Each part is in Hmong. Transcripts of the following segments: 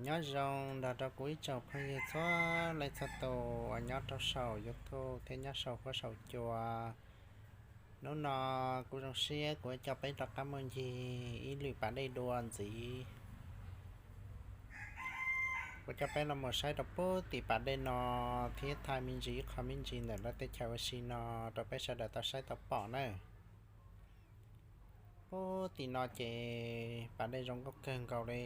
Nyob zoo nrog rau kuv ib tsoom phooj ywg txhua leej txhua tus uas nyob rau saum YouTube thiab nyob saum huab saum cua. Hnub no kuv zoo siab kuv coj peb rov qab mus ncig ib lwm pas dej dua ntxiv. Kuv coj peb los mus saib rau puag tim pas dej no thiab thaij me ntsis ib qho me ntsis ntawm lawv tej chaw ua si no rau peb sawv daws tau saib tau pom na. Puag tim no ces pas dej zoo nkauj kawg nkaus li.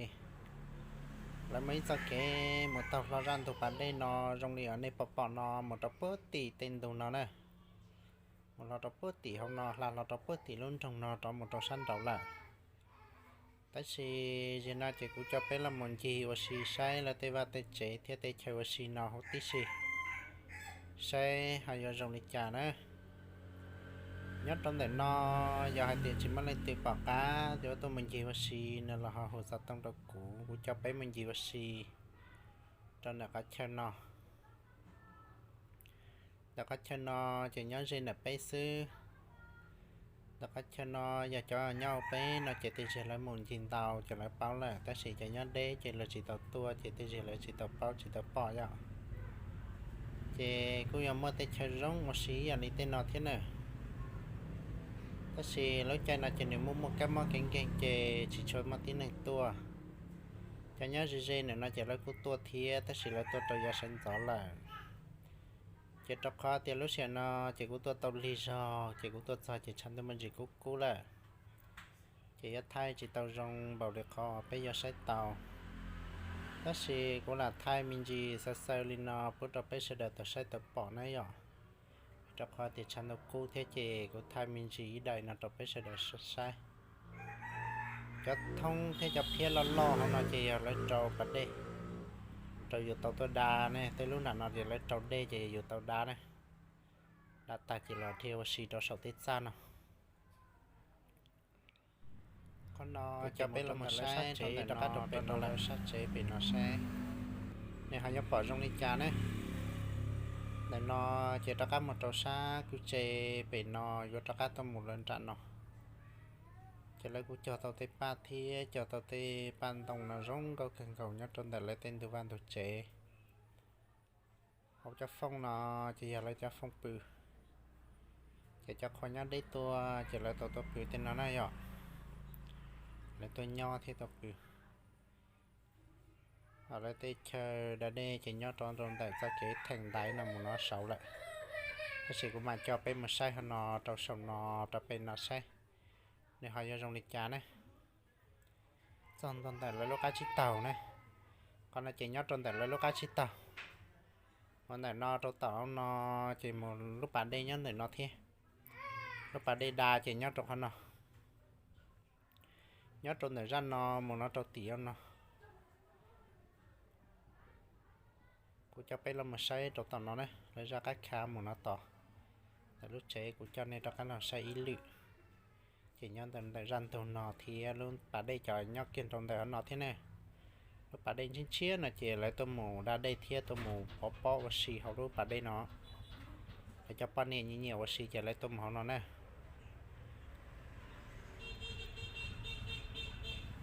Lawv muaj ib txoj kev mus taug hlo zaj ntug pas dej no zoo li uas nej pom pom no mus rau puag tim tej ntug no na. Mus hlo rau puag tim hauv no, hla hlo rau puag tim lub nroog no rov mus rau sab nraud lawm. Tab sis zaum no ces kuv coj peb los mus ncig ua si saib lawv tej vaj tej tsev thiab tej chaw ua si no huv tib si, saib ho yuav zoo li cas na. Nyob rau ntawm no, yog hais tias tsis muaj leej twg pom qab yuav tuaj mus ncig ua si no los ho hu xov tooj rau kuv, kuv coj peb mus ncig ua si rau ntawm qhov chaw no. Ntawm qhov chaw no ces nyob ze ntawm peb xwb. Ntawm qhov chaw no yog cov nyob hauv peb no ces tej zaum lawv mus ncig ntau ces lawv paub lawm, tab sis cov nyob deb ces lawv tsis tau tuaj ces tej zaum lawv tsis tau paub tsis tau pom yom. Ces kuj yuav muaj tej chaw zoo ua si ib yam li tej no thiab na. Tab sis lub caij no ces nws muaj muaj kab mob kev nkeeg ces tsis tshua muaj tib neeg tuaj. Cov nyob ze ze ntawm no ces lawv kuj tuaj thiab tab sis lawv tuaj rau yav sawv ntxov lawm. Ces rau qhov tias lub sij hawm no ces kuv tuaj tau lig zog ces kuv tuaj txog ces tshav ntuj me ntsis kub kub lawm. Ces yuav thaij tsis tau zoo npaum li qhov peb yuav saib tau. Tab sis kuv lam thaij me ntsis xaws xaws li no pub rau peb sawv daws tau saib tau pom na yom. Rau qhov tias tshav ntuj kub thiab ces kuv thaij me ntsis ib daim no rau peb sawv daws saib. Cov thoob thiab cov phiab loj loj hauv no ces yog lawv rau pas dej, rau yus tau tuaj da ne. Tej lub nram no ces lawv rau dej ces yus tau da ne. Da tag ces los dhia ua si rau saum tej txaj no. Qhov no coj peb los mus saib tsev rov qab rau pem no, sab tsev pem no saib nws ho yuav pom zoo li cas ne. Ntawm no ces rov qab mus rau sab kwj tse pem no, yuav rov qab tuaj mus lawv nram no. Ces lawv kuj cog tau tej paj thiab cog tau tej paj ntoo no zoo nkauj kawg nkaus nyob rau ntawm lawv tej ntug vaj ntug tsev. Hauv cov foob no ces yog lawv cov foob pw. Ces cov qhua nyob deb tuaj ces lawv tau tuaj pw tej no na yom. Lawv tuaj nyob thiab tuaj pw. Ho lawv tej chaw da dej ces nyob rau rau ntawm txoj kev theem ntaiv no mus no saud lawm. Tab sis kuv mam coj peb mus saib qhov no rau saum no rau pem no saib nws ho yuav zoo li cas ne. Txog ntua ntawm lawv lub qab tsib taug ne. Qhov no ces nyob rau ntawm lawv lub qab tsib taug. Mus ntawm no rau tom no ces mus lub pas dej nyob ntawm no thiab. Lub pas dej da ces nyob rau qhov no. Nyob rau ntawm zaj no mus no rau tim no. Kuv coj peb los mus saib rau tom no na, lawv zaj qab khav mus no tod. Ntawm lub tsev kuv coj nej rov qab los saib ib lwm. Ces nyob ntawm zaj ntug no thiab lub pas dej cov nyob kiag rau ntawm no thiab ne. Lub pas dej ntshiab ntshiab no ces lawv tuaj mus da dej thiab tuaj mus pov pob ua si hauv lub pas dej no. Lawv cov poj niam nyiam nyiam ua si ces lawv tuaj mus hauv no na.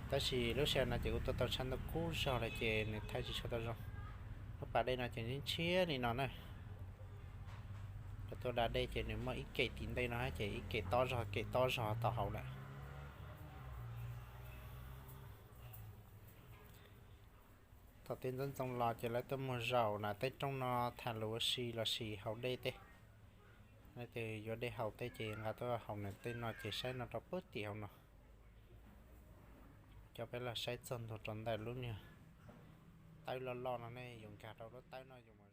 Tab sis lub sij hawm no ces kuv tuaj tau tshav ntuj kub zog lawm ces nws thaij tsis tshua tau zoo. Lub pas dej no ces ntshiab ntshiab li no na. Lawv tuaj da dej ces nws muaj ib kem tim ntej no ces ib kem tob zog kem tob zog tom hauv lawm. Thaum twg ntxoov ntxoo los ces lawv tuaj mus zaum nram tej roob no tham lus ua si los sis haus dej tej. Leej twg yuav dej haus tej ces nqa tuaj haus nram tej no ces saib no rau puag tim hauv no. Coj peb los saib txog ntua rau ntawm lub niag tawb loj loj no ne, yus nkag rau lub tawb no yus mus